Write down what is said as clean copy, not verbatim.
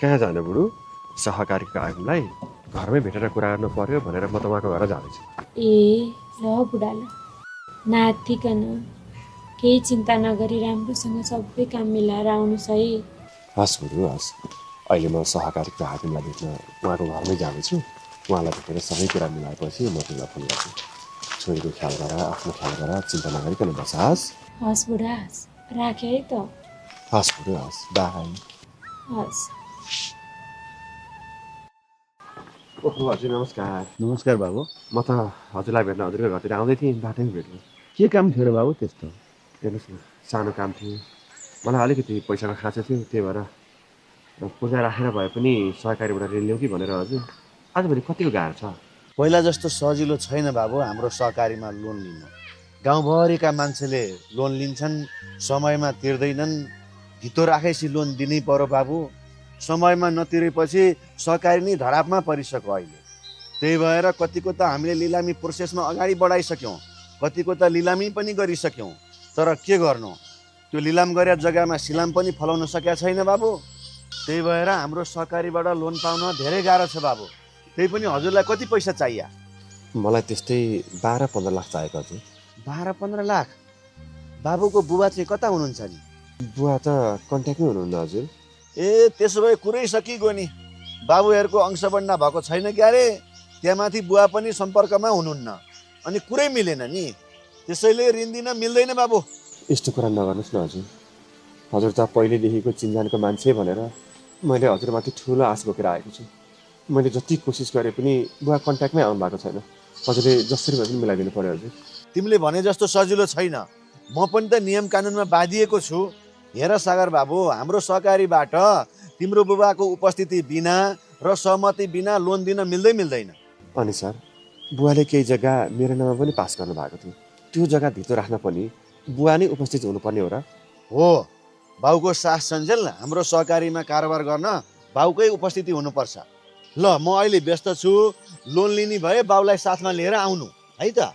कहाँ जानु बुढो? सहकारीको आगमलाई घरमै भेटेर कुरा गर्नु पर्यो भनेर म त उहाँको घर जाँदैछु। ए ल बुढाला नातिकन केही चिन्ता नगरी राम्रोसँग सबै काम मिलाएर आउनुहोस् है। हस् बुढो हस्। अहिले म सहकारीको हाकिमलाई भेट्न उहाँको घरमै जाँदैछु। उहाँलाई भेटेर सबै कुरा मिलाएपछि म तिमीलाई फोन गर्छु। छोरीको ख्याल गर, आफ्नो ख्याल गर, चिन्ता नगरिकन बस। हस् हस् बुढा हस्, राखेँ है त। हस् बुढो हस्, बाई। हस्। ओहो हजुर नमस्कार। नमस्कार बाबु। म त हजुरलाई भेट्न हजुरको घरतिर आउँदै थिएँ, बाटैमा भेट्नु। के काम थियो र बाबु त्यस्तो? हेर्नुहोस् न, सानो काम थियो। मलाई अलिकति पैसाको खाँचो थियो, त्यही भएर पूजा राखेर भए पनि सहकारीबाट ऋण लिउँ कि भनेर हजुर। आजभोलि कतिको गाह्रो छ। पहिला जस्तो सजिलो छैन बाबु हाम्रो सहकारीमा लोन लिनु। गाउँभरिका मान्छेले लोन लिन्छन्, समयमा तिर्दैनन्। धितो राखेपछि लोन दिनै पर्यो बाबु। समयमा नतिरेपछि सहकारी नै धरापमा परिसक्यो अहिले। त्यही भएर कतिको त हामीले लिलामी प्रोसेसमा अगाडि बढाइसक्यौँ, कतिको त लिलामी पनि गरिसक्यौँ। तर के गर्नु, त्यो लिलाम गरेर जग्गामा सिलाम पनि फलाउन सकेका छैन बाबु। त्यही भएर हाम्रो सहकारीबाट लोन पाउन धेरै गाह्रो छ बाबु। त्यही पनि हजुरलाई कति पैसा चाहियो? मलाई त्यस्तै 12-15 लाख चाहिएको हजुर। 12-15 लाख? बाबुको बुबा चाहिँ कता हुनुहुन्छ नि? बुवा त कन्ट्याक्टमै हुनुहुन्न हजुर। ए त्यसो भए कुरै सकिगयो नि। बाबुहरूको अंशबन्डा भएको छैन क्यारे, त्यहाँमाथि बुवा पनि सम्पर्कमा हुनुहुन्न, अनि कुरै मिलेन नि। त्यसैले ऋण दिन मिल्दैन बाबु। यस्तो कुरा नगर्नुहोस् न हजुर। हजुर त पहिल्यैदेखिको चिन्जानको मान्छे भनेर मैले हजुरमाथि ठुलो आश बोकेर आएको छु। मैले जति कोसिस गरे पनि बुवा कन्ट्याक्टमै आउनु भएको छैन। हजुरले जसरी भए पनि मिलाइदिनु पर्यो हजुर। तिमीले भने जस्तो सजिलो छैन। म पनि त नियम कानुनमा बाँधिएको छु। हेर सागर बाबु, हाम्रो सहकारीबाट तिम्रो बुबाको उपस्थिति बिना र सहमति बिना लोन दिन मिल्दैन। अनि सर, बुवाले केही जग्गा मेरो नाममा पनि पास गर्नु भएको थियो। त्यो जग्गा धितो राख्न पनि बुवा नै उपस्थित हुनुपर्ने हो र? हो, बाउको साथ सञ्जाल हाम्रो सहकारीमा कारोबार गर्न बाउकै उपस्थिति हुनुपर्छ। ल म अहिले व्यस्त छु, लोन लिने भए बाउलाई साथमा लिएर आउनु है त।